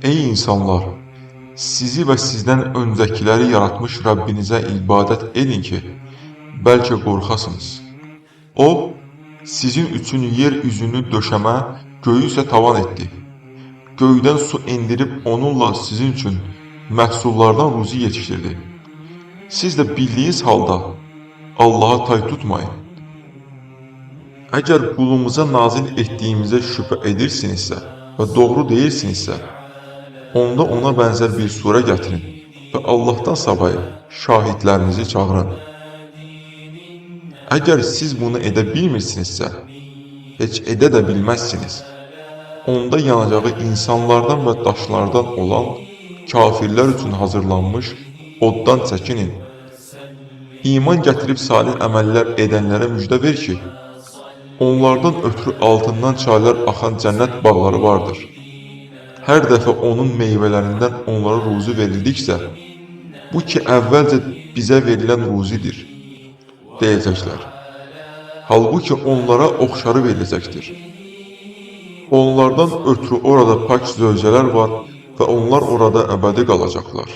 Ey insanlar! Sizi və sizdən öncəkiləri yaratmış Rəbbinizə ibadət edin ki, bəlkə qorxasınız. O, sizin üçün yer üzünü döşəmə, göyü isə tavan etdi. Göydən su endirib onunla sizin üçün məhsullardan ruzi yetişdirdi. Siz də bildiyiniz halda Allaha tay tutmayın. Əgər qulumuza nazil etdiyimizə şübhə edirsinizsə və doğru deyirsinizsə, onda ona bənzər bir surə gətirin və Allahdan savayı şahidlərinizi çağırın. Əgər siz bunu edə bilmirsinizsə, heç edə də bilməzsiniz. Onda yanacağı insanlardan və daşlardan olan kafirlər üçün hazırlanmış oddan çəkinin. İman gətirib salih əməllər edənlərə müjdə ver ki, onlardan ötrü altından çaylar axan cənnət bağları vardır. Hər dəfə onun meyvələrindən onlara ruzi verildiksə, bu ki əvvəlcə bizə verilən ruzidir, deyəcəklər. Halbuki onlara oxşarı veriləcəkdir. Onlardan ötrü orada pak zövcələr var və onlar orada əbədi qalacaqlar.